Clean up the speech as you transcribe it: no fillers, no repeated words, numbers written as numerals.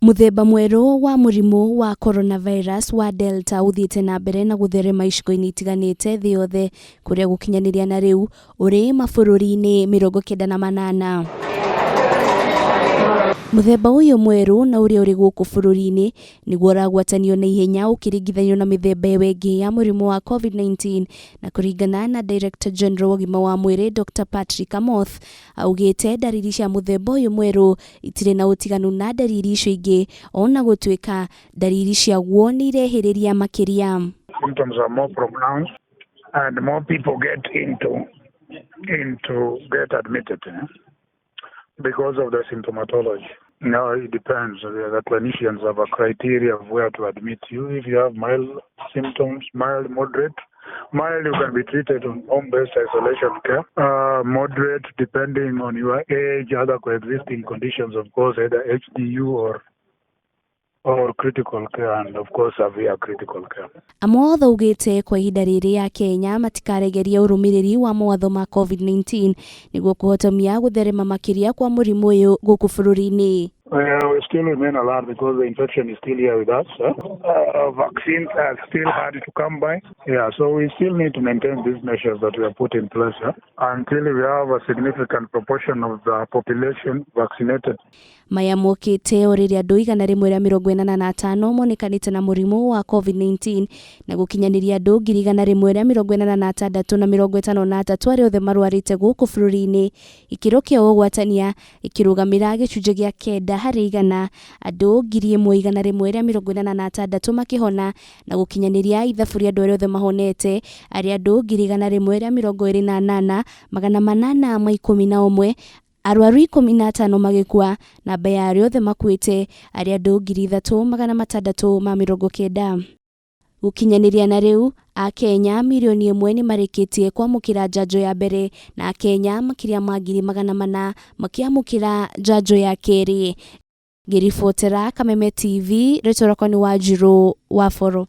Mũthemba mwerũ wa mũrimũ wa coronavirus wa Delta ũthiĩte na mbere na gũtherema icigo-inĩ itiganĩte thĩ yothe kũrĩa gũkinyanĩria na rĩu ũrĩ mabũrũri-inĩ 98. Mũthemba ũyũ mwerũ na ũrĩa ũrĩ gũkũ bũrũri-inĩ nĩguo ũragwatanio na ihenya ũkĩringithanio na mĩthemba ĩyo ĩngĩ ya mũrimũ wa COVID-19 na kũringana na Director General wa ũgima wa mwĩrĩ Dr Patrick Amoth Augĩte ndariri cia mũthemba ũyũ mwerũ itirĩ na ũtiganu na ndariri icio ingĩ ona gũtuĩka ndariri ciaguo nĩ irehĩrĩria makĩria. Symptoms are more pronounced and more people get into get admitted because of the symptomatology. No, it depends. The clinicians have a criteria of where to admit you. If you have mild symptoms, mild, moderate, mild, you can be treated on home-based isolation care. Moderate, depending on your age, other coexisting conditions, of course, either HDU or critical care, and of course severe critical care. Amoth augĩte kwa ihinda rĩrĩ Akenya matikaregeria ũrũmĩrĩri wa mawatho ma COVID-19 nĩguo kũhotomia gũtherema makĩria kwa mũrimũ ũyũ gũkũ bũrũri-inĩ. We still remain alert because the infection is still here with us. Huh? Vaccines are still hard to come by. Yeah, so we still need to maintain these measures that we have put in place, huh, until we have a significant proportion of the population vaccinated. Maya mokĩte o rĩrĩa andũ 185 monekanĩte na mũrimũ wa COVID-19 na gũkinyanĩria andũ 186,053 arĩa othe marwarĩte gũkũ bũrũri-inĩ. Gĩkĩro kĩa ũgwatania gĩkĩrũgamĩra gĩcunjĩ gĩa 9 harĩ igana, andũ 1,186 makĩhona na gũkinyanĩria ithabu rĩa andũ arĩa othe mahonete arĩa andũ 128,811, arwaru 15 magĩkua, namba ya arĩa othe makuĩte arĩ andũ 3,690. Gũkinyanĩria na rĩu Akenya mirioni 1 nĩ marĩkĩtie kwamũkĩra njanjo ya mbere na Akenya makĩria ma 400,000 makĩamũkĩra njanjo ya kerĩ. Ngĩribotera Kameme TV, rĩtwa rĩakwa nĩ Wanjirũ wa Boro.